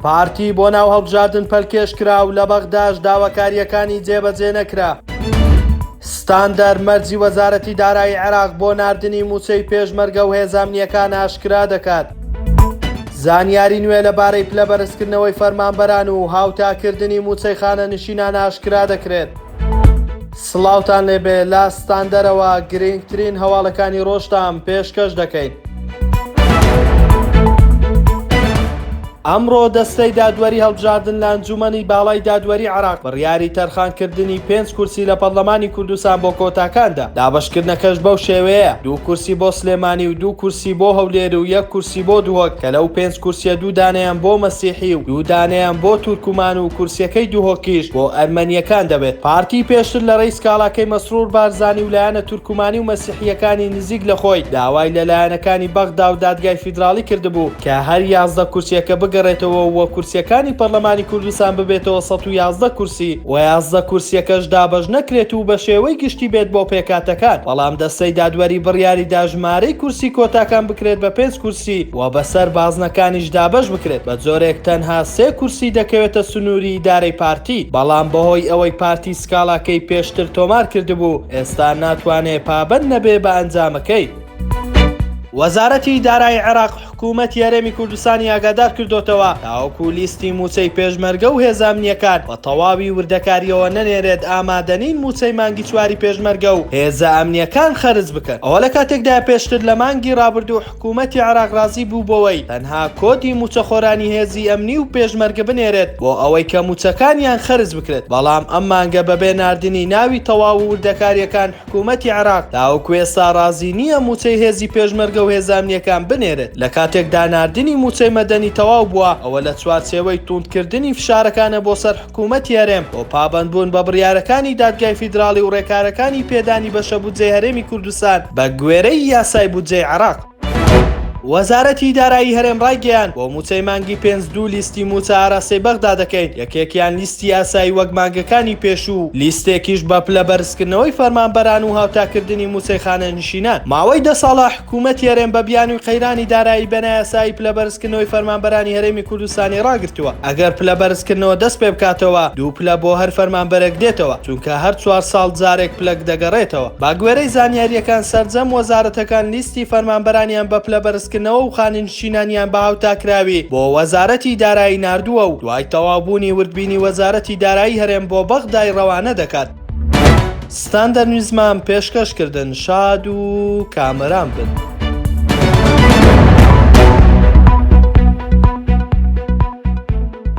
پارتی بۆ ناو هەڵبژاردن پەلکێش کرا و لە بەغداش داواکارییەکانی جێبەجێ نەکرا. ستاندەر مەرجی وەزارەتی دارایی عێراق بۆ ناردنی مووچەی پێشمەرگە و هێزە ئەمنییەکان ئاشکرا دەکات. زانیاری نوێ لەبارەی پلە بەرزکردنەوەی فەرمانبەران و هاوتاکردنی مووچەی خانەنشینان ئاشکرا دەکرێت. سڵاوتان لێبێ لە ستاندەرەوە گرینگترین هەواڵەکانی ڕۆژتان پێشکەش دەکەین. ئەمڕۆ دەستەی دادوەری هەڵبژاردن لە ئەنجوومەنی باڵای دادوەری عێراق بڕیاری تەرخانکردنی پێنج کورسی لە پەڕلەمانی کوردستان بۆ کۆتاکان دا، دابەشکردنەکەش بەو شێوەیەیە، دوو کورسی بۆ سلێمانی و دوو کورسی بۆ هەولێر و یەک کورسی بۆ دهۆک کە لەو پێنج کورسیە دوو دانەیان بۆ مەسیحی و دوو دانەیان بۆ تورکمان و کورسیەکەی دهۆکیش بۆ ئەرمەنیەکان دەبێت. پارتی پێشتر لە ڕێی سکاڵاکەی مەسرور بارزانی و لایەنە تورکمانی و مەسیحییەکانی نزیک لە خۆی داوای لە لایەنەکانی بەغدا و دادگای فیدراڵی کردبوو کە هەر 11 کورسیەکە بگەڕێتەوە و کورسیەکانی پەرلەمانی کوردستان ببێتەوە 111 کورسی و 11 کورسیەکەش دابەش نەکرێت و بە شێوەی گشتی بێت بۆ پێکهاتەکان، بەڵام دەستەی دادوەری بڕیاری دا ژمارەی کورسی کۆتاکان بکرێت بە پێنج کورسی و بەسەر بازنەکانیش دابەش بکرێت بە جۆرێک تەنها سێ کورسی دەکەوێتە سنووری ئیدارەی پارتی، بەڵام بەهۆی ئەوەی پارتی سکاڵاکەی پێشتر تۆمار کردبوو ئێستا ناتوانێ پابەند نەبێ بە ئەنجامەکەی. وەزارەتی دارایی عێراق حکوومەتی هەرێمی کوردستانی ئاگادار کردۆتەوە تاوەکو لیستی مووچەی پێشمەرگە و هێزە ئەمنییەکان بە تەواوی وردەکارییەوە نەنێرێت ئامادەنین مووچەی مانگی چواری پێشمەرگە و هێزە ئەمنییەکان خەرج بکەن. ئەوە لە کاتێکدایە پێشتر لە مانگی ڕابردوو حکوومەتی عێراق ڕازی بوو بەوەی تەنها کۆدی مووچەخۆرانی هێزی ئەمنی و پێشمەرگە بنێرێت بۆ ئەوەی کە مووچەکانیان خەرج بکرێت، بەڵام ئەم مانگە بەبێ ناردنی ناوی تەواو و وردەکارییەکان حکوومەتی عێراق تاوەکو ئێستا ڕازی نییە مووچەی هێزی پێشمەرگە و هێزە ئەمنییەکان بنێرێت، لە کاتێکدا ناردنی مووچەی مەدەنی تەواو بووە، ئەوە لە چوارچێوەی تووندکردنی فشارەکانە بۆ سەر حکوومەتی هەرێم بۆ پابەندبوون بە بڕیارەکانی دادگای فیدراڵی و ڕێکارەکانی پێدانی بەشە بودجەی هەرێمی کوردستان بە گوێرەی یاسای بودجەی عێراق. وەزارەتی دارایی هەرێم ڕایگەیاند، بۆ مووچەی مانگی پێنج دوو لیستی مووچە ئاراستەی بەغدا دەکەین، یەکێکیان لیستی ئاسایی وەک مانگەکانی پێشوو و لیستێکیش بە پلە بەرزکردنەوەی فەرمانبەران و هاوتاکردنی مووچەی خانەنشینان. ماوەی دە ساڵە حکوومەتی هەرێم بە بیانووی قەیرانی دارایی بە نایاسایی پلە بەرزکردنەوەی فەرمانبەرانی هەرێمی کوردستانی ڕاگرتووە. ئەگەر پلە بەرزکردنەوە دەست پێبکاتەوە، دوو پلە بۆ هەر فەرمانبەرێک دێتەوە، چونکە هەر چوار ساڵ جارێک پلەک دەگەڕێتەوە. بەگوێرەی زانیارییەکان سەرجەم وەزارەتەکان لیستی فەرمانبەرانیان بە پلە بەرزکردنەوە و خانەنشینانیان بە هاوتاکراوی بۆ وەزارەتی دارایی ناردووە و دوای تەواوبوونی وردبینی وەزارەتی دارایی هەرێم بۆ بەغدای ڕەوانە دەکات. ستاندەر نیوزمان پێشکەش کردن شاد و کامەران بن.